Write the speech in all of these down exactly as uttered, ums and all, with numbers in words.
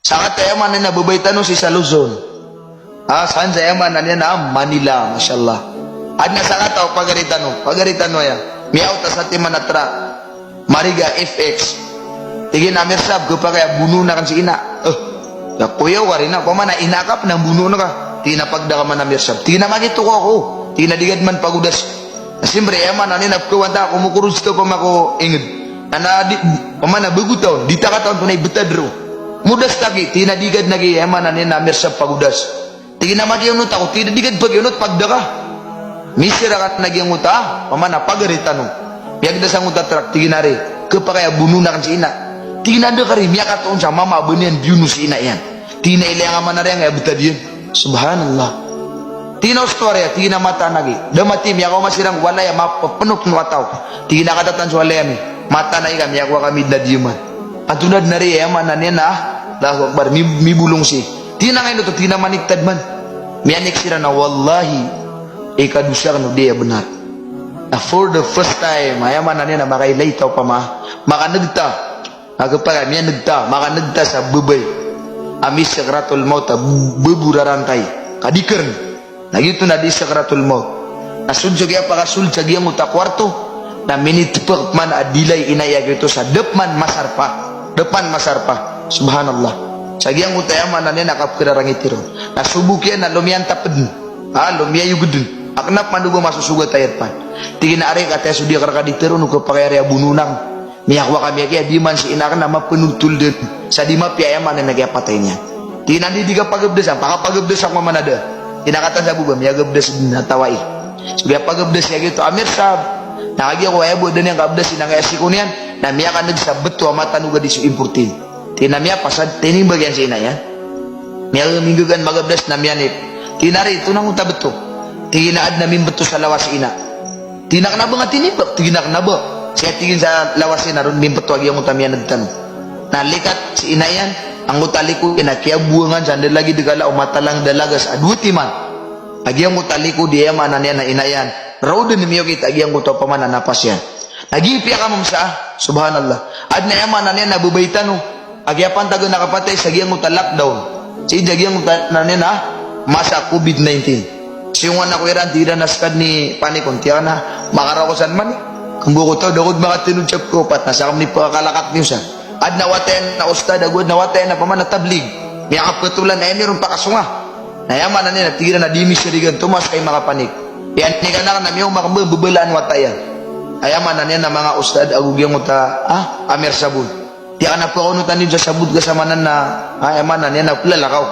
Sakataw, aya maana niyan na babay tano sii sa Luzon. Ah, saan sa, aya maana niyan na Manila, masha Allah. Adn a sakataw, pagari tano, pagari tano aya. Miyaot a satiman a truck. Mariga F X. Tig iyan a, "Amir sab, khapakay a bonoon akn si ina." Eh, ya koyaw ka rin a, opama na ina ka pn a bonoon ka. Tig iyan a, "Pagda ka man, Amir sab." Tig iyan a, "Makitoko ako." Tig iyan a, "Di ka dn man pagodas." Na siyempre, aya maana niyan na pkhawan ta, komokoroj ta opama ko ingd. Na, na di, opama na bago taon, di ta katawan antonaa i btad roo. Modas ta ki, tig iyan a, "Di ka dn aki, aya maana niyan na, Amir sab, pagodas." Tig iyan a, "Makiyaonot ako." Tig iyan a, "Di ka dn pakiyaonot, pagda ka." Misira ka na giyangkoto a, opama na pagari tano. Miyagdas angkoto a truck, tig iyan a, "Ari, khapakay a bonoon akn si ina." Tig iyan a, "Anda ka ari, miyakatoon sa mama a ba niyan biyono si ina iyan." Tig iyan a, "Ilay angka man ari angkaya btad iyan." Subhanallah. Tig iyan a, "Osto ari," tig iyan a, "Mataan aki." Da mati, miyakaoma siran ko walay a mapapnopnop a taw. Tig iyan a, "Katatan so walay ami. Mataan aki ka miyakowa kami dn a diyaman." Antonaa dn ari, aya maana niyan na, Allahu Akbar, mi-, mibolong sii. Tig iyan a, "Ngaino oto?" Tig iyan a, "Manik ta dn man." Miyanik siran a, "Wallahi, ikadosa akn o di aya bnar." Na for the first time, aya maana niyan na makailay ta opama, makan'g ta. Na khapakay a miyan'g ta, makan'g ta sa babay a misakratul mawt a b-, baborarantay. Ka di karn. Na giyoto na di sakratul mawt. Na sold so kiyapakasold sa giyangkoto a kwarto, na minitpk man a dilay ina iyan giyoto sa da pman masarpa. Da pman masarpa. Subhanallah. Sa giyangkoto a, aya maana niyan na kapkhararangiti ron. Na so bok iyan na lomiyantap dn. Ah, lomiyayog dn. A kna pman o ba masosogat a irpan. Tig iyan a, "Ari, kataya so di akn rka di tharoon o khapakay a ari a bonoon akn. Miyakowa kami aki a di man si ina akn a mapnotol dn sa di mapiya, aya maana niyan na kiyapatay niyan." Tig iyan a, "Andi, di ka pagabdasan, pakapagabdas ako man a da." Tig iyan a, "Kataya sa bo ba miyagabdas dn a taw ai." So kiyapagabdas iyan giyoto, "Amir sab, na kagiya ko aya bo a da niyan kaabdasi na angkaya siko niyan, na miyakan'g sa bto a matanog a di so importin." Tig iyan a, "Miyapasad." Tinimbag iyan si ina iyan. Miyaminggag an magabdas na miyanip. Tig iyan a, "Ari, tonaa angkoto a bto?" Tig iyan a, "Adn a mimbto sa lawas i ina." Tig iyan a, "Kna ba nga tinimbag?" Tig iyan a, "Kna ba." Siya, tig iyan, sa lawas iyan a roo mimbto a giyangkoto a miyan'g tano. Na likat si ina iyan, angkoto a liko iyan na kiyabowangan sa anda lagid kala o matalang dalagas a dowa timan. A giyangkoto a liko di, aya maana niyan na ina iyan, roo dn miyokit a giyangkoto a opama na napas iyan. Na giya i piyakamamsa, subhanallah. Adn a, aya maana niyan na, babay tano a kiyapantagan a kapatay sa giyangkoto a lockdown. Sii sa giyangkoto a, aya maana niyan na, masa covid nineteen. Siyongan ako iran, tig iran a, "Ska dn i panik on." Tig akn a, "Makarako san manik. Kmbo ko taw, da ko dn makatanod sa pkhaopat na sakn i pkhakalakat niyo san." Adn a wata iyan a ustad ago adn a wata iyan a opama na tablig. Miyakapkhatolan a aya niron pakasonga. Na aya maana niyan na tig iran a di misirigan, tomo a ska i makapanik. Aya niyan na miyaoma kmbo, bbalaan wata iyan. Aya maana niyan na manga ustad ago giyangkoto a, ah, Amir Sabot. Tig akn a pkhaonotan iyo sa sabot ka sa manan na, ah, aya maana niyan na plalakaw.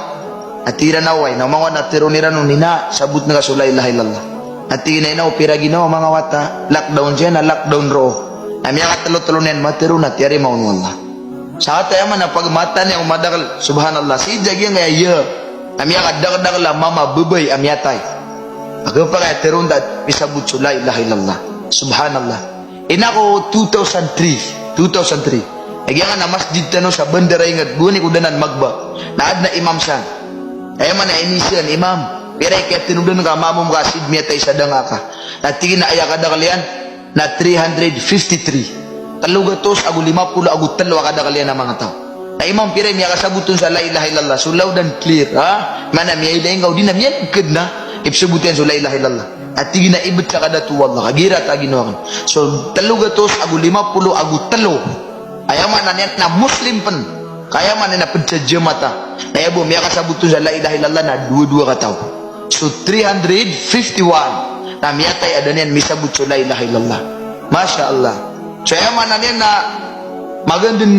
Na tig iran a oway, na oman ko na tharoon iran on, "Ina, sabotn ka so la ilaha illallah." Na tig iyan a, "Ina o, pira ginawa o manga wata, lockdown siya na lockdown roo." Na miyakatlo-tlo niyan matharoon a tiyarima on o Allah. Sakataw, aya maana pagmataan iyan ko madakl, subhanallah. Sii sa giyangkaya, na miyakadakdakl a mama a babay a miyatay. Aya khapakay a tharoon ta a misabot so la ilaha illallah. Subhanallah. Ina ko two thousand three, two thousand three. Na giyangkanan a masjid tano sa Bandar Ayngad, gowani ko da nan magba. Na adn a imam san. Aya maana inizaan, "Imam, pira i kiyatanodan ka a mamom ka a sii dn miyatay sa danga aka?" Na tig iyan a aya kadakl iyan na three hundred fifty-three. Tlo gatos ago lima polo ago tlo a kadakl iyan a manga taw. Na, "Imam, pira i miyakasabot on sa la ilaha illallah?" So loud and clear, ha? Maana miyailay ngka o di na miyan'g ka dn a ipsabot iyan so la ilaha illallah. Na tig iyan a ibet sa kadato o Allah, kagiya irat a ginawa akn. So tlo gatos ago lima polo ago tlo. Aya maana niyan na Muslim pn. Ka aya maana niyan na pd sa jamaat. Na aya bo miyakasabot on sa la ilaha illallah na dowa-dowa kataw. So three hundred fifty-one na miyatay a da niyan misabot so la ilaha illallah. Masha Allah. So aya maana niyan na magandang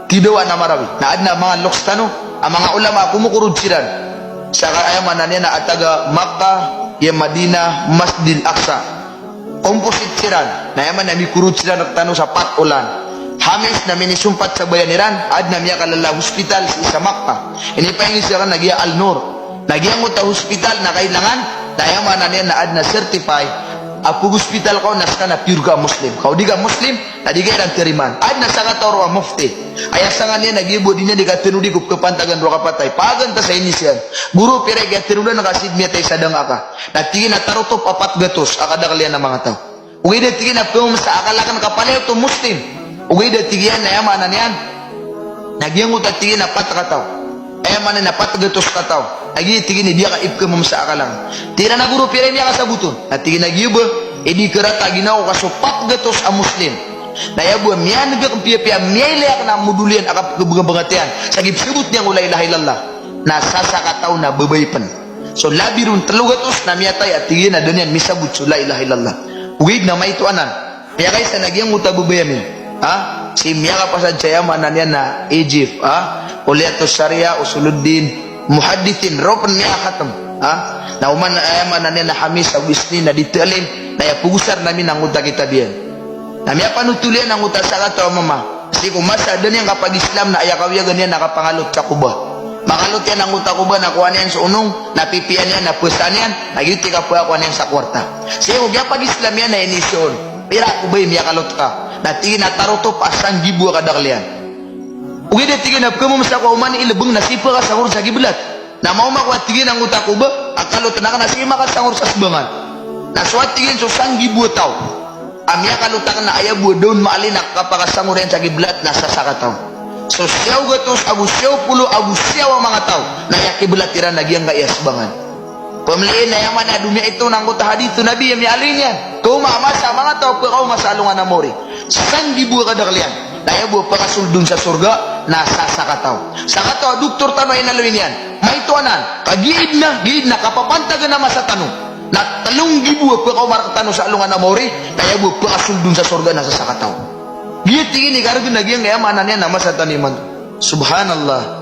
tidawaan a Marawi. Na adn a manga loks tano a manga ulama a komokoroj siran sa ka-, aya maana niyan na a taga Makkah, iya Madinah, Masjidil Aqsa. Composite siran, na aya maana mikoroj siran rktano sa pat olan. Hamis na minisompat sa bayan iran, adn a miyakalala a hospital sii sa Makkah. Inipaingis iran na giya Al-Nur. Na giyangkoto a hospital na kailangan, na aya maana niyan na adn a certify a pag-hospital ka on na ska na pure ka a Muslim. Ka o di ka Muslim, na di ka iran tarimaan. Adn a sakataw roo a mufti. Aya sanga niyan na giya bo a di niyan di katanodi ko pkhapantagan roo a kapatay. Paganay sa inisaan. "Guro, pira i kiyatanodan ka a sii dn miyatay sa danga aka?" Na tig iyan a tarotop a pat gatos a kadakl iyan a manga taw. Ogaid a tig iyan a pmamsa a akal akn ka palaya oto Muslim. Ogaid a tig iyan na aya maana niyan na giyangkoto a tig iyan a pat kataw. Aya maana niyan na pat gatos ka taw. Na giya tig iyan i di aka ipkhamamsa a kalang. Tig iran a goro, pira i miyakasabot on? Na tig iyan a giya ba, i di karata a ginawa ko ka so pat gatos a Muslim. Na aya bo a miyaneg akn piyapiya, miyailay akn a modol iyan a kapkhabangabangatiyan sa gii pzabot niyan ko la ilaha illallah, na sasakataw na babay pn. So labi ron tlo gatos na miyatay a tig iyan a da niyan misabot so la ilaha illallah. Ogaid na maito anan. Miyakaisa na giyangkoto a babay ami, ha? Sii miyakapasad sa aya maana niyan na Egypt, ha? Kulliyatus Sharia, Usuluddin, Muhaddithin, roo pn miyakakhatm, ha? Na oman aya maana niyan na Hamis ago Isnin na di taalim, na aya pagosaren ami na angkoto a kitab iyan. Na miyapanotol iyan angkoto a sakataw a mama. Sii ko masa a da niyan kapag-Islam na aya kawiyagan iyan na kapangalot sa Quba. Makalot iyan angkoto a Quba na kowaan iyan so onong, na pipiyaan iyan, na pzaan iyan, na giyoto i kapakowaan iyan sa kowarta. Sii ko kiyapag-Islam iyan na iniiza on, pira a Quba i miyakalot ka? Na tig iyan a tarotop a sanggibo a kadakl iyan. Ogaid a tig iyan a pkhamamsa ko a oman i lbng na sii pkasangor sa kiblat. Na maoma ko a tig iyan angkoto a Quba a kalotn akn na sii makasangor sa sbangan. Na so a tig iyan so sanggibo a taw a miyakalot akn na aya bo a da on maali na kapakasangor iyan sa kiblat na sasakataw. So siyaw gatos ago siyaw polo ago siyaw a manga taw na aya kiblat iran na giyangkaya sbangan. Pmln aya maana a domiyaito na angkoto a hadith o Nabi a miyaaloy niyan. Kaoma a masa a manga taw a pkaoma sa alongan a mawri. Sanggibo a kadakl iyan. Na aya bo a pkasold on sa sorga na sasakataw. Sakataw a doktor tano a inaloy niyan. Maito anan. Ka giid na, giid na kapapantagan a masa tano na tlo nggibo a pkaoma rktano sa alongan a mawri, na aya bo a pkasold on sa sorga na sasakataw. Giya tig iyan i kargn a giyangkaya maana niyan na masa tano imanto. Subhanallah.